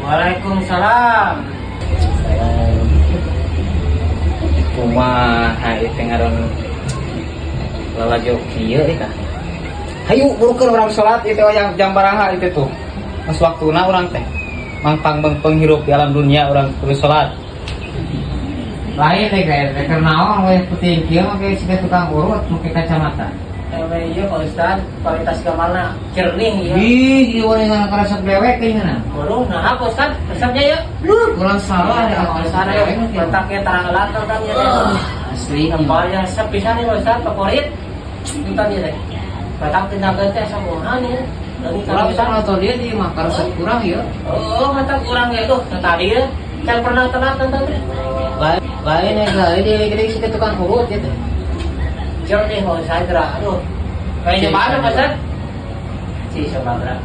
Waalaikumsalam. Kumaha ieu teh ngaran lalajo kieu ieu tah. Hayu burukeun urang salat ieu teh wayang jam baraha ieu teh tuh. Mas waktuna urang teh. Mangpang bengpeng hirup di alam dunia urang kudu salat. Lain deh kayak teh keur naon we peuting kieu make siga tukang urut make kacamata. Ewe iya Pak Ustad, kualitas gambarna jernih ya. Ih, ieu we ngan karasep dewek kayaknya. Waduh, nah Pak Ustad, resepnya ya. Kurang salah ya. Pak Ustad ya, letaknya terang nonton ya. Asli. Gambarnya resep pisan ya Pak Ustad, favorit. Nonton ya deh. Batak tindakan teh samuhan ya. Lagi Kurang bisa nonton dia di mah karasep kurang ya. Oh, mantap kurang ya tuh. Nah, tadi ya. Can pernah telat nonton teh. Lain lain ya lain dia gede sih tukang urut gitu. Jernih Pak Ustad, gerak. Aduh. Kayaknya mana Pak Ustad? Si coba gerak.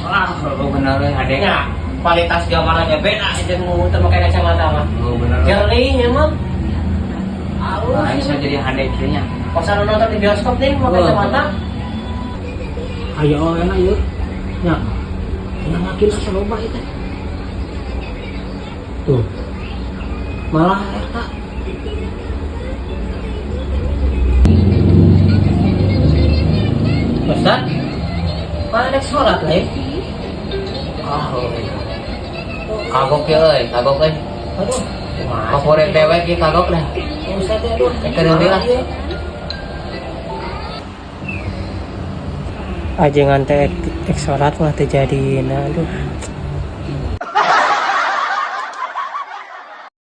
Ah, oh bener we hade. Ya, kualitas gambarnya beda jeung nu teu make kacamata mah. Oh bener. Jernih ya mah. Lain Halus. bisa jadi hade kieu nya. Kosan nonton di bioskop nih pakai Oh. kacamata. Ayo enak yuk. Ya. Yang makin asa loba itu. Tuh. Malah eta. Ustaz, mana rek sholat lain? Ah, oh. Kagok ya euy, kagok euy. Aduh, Favorit dewek ieu kagok dah. Ustaz ya, aduh. Eh, keur lah. Ajengan teh ek sholat mah teu jadina aduh.